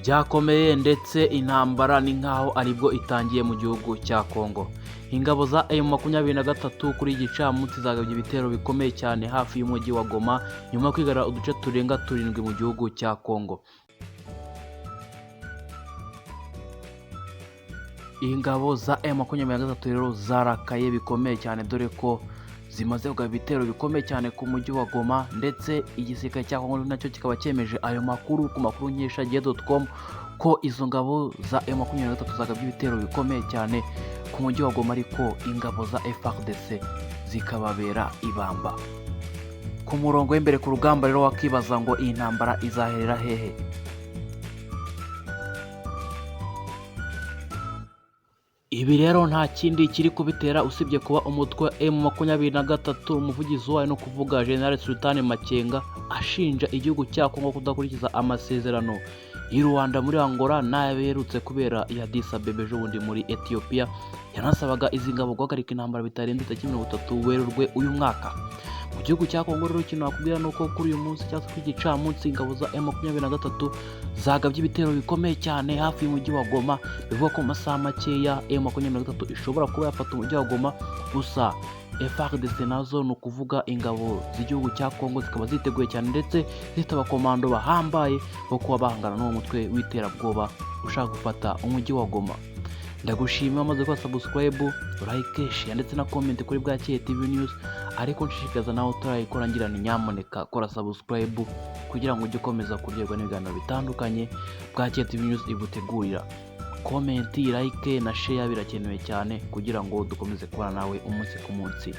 Byakomeye ndetse intambara ni nkaho aribwo itangiye mu gihugu cya Congo. Ingabo za M23 kuri iki gicamunsi zagabye ibitero bikomeye cyane hafi y'umujyi wa Goma, nyuma yo kwigarura uduce turenga turindwi mu gihugu cya Congo. Ingabo za M23 rero zarakaye bikomeye cyane, dore ko zimaze kugaba ibitero bikomeye cyane ku mujyi wa Goma, ndetse igisirikare cya Congo nacyo kikaba cyemeje ayo makuru ku makuru nkesha gihe.com ko izo ngabo za M23 zagabye ibitero bikomeye cyane ku mujyi wa Goma, ariko ingabo za FARDC zikababera ibamba. Ku murongo w'imbere ku rugamba rero wakibaza ngo iyi ntambara izaherera hehe? Ibi rero nta kindi kiri kubitera usibye kuba umutwe wa M23, umuvugizi wayo no kuvuga General Sultan Makenga, ashinja igihugu cya Congo kudakurikiza amasezerano y'u Rwanda muri Angola n'ayaherutse kubera i Addis Abeba ejo bundi muri Ethiopia. Yanasabaga izi ngabo guhagarika intambara bitarenze tariki 30 Werurwe uyu mwaka. Mu gihugu cya Congo rero, ikintu nakubwira ni uko kuri uyu munsi cyangwa se kuri iki gicamunsi ingabo za M23 zagabye ibitero bikomeye cyane hafi y'umujyi wa Goma. Bivuga ko mu masaha makeya M23 ishobora kuba yafata umujyi wa Goma. Gusa FARDC nazo, ni ukuvuga ingabo z'igihugu cya Congo, zikaba ziteguye cyane ndetse zifite abakomando bahambaye bo kuba bahangana n'uwo mutwe w'iterabwoba ushaka gufata umujyi wa Goma. Ndagushima wamaze gukora subscribe, like, share ndetse na comment kuri Bwakeye TV News, ariko nshishikaza nawe utarayikora ngira ni nyamuneka kora subscribe kugira ngo ujye ukomeza kuryoherwa n'ibiganiro bitandukanye Bwakeye TV News igutegurira. Comment, like na share birakenewe cyane kugira ngo dukomeze kubana nawe umunsi ku munsi.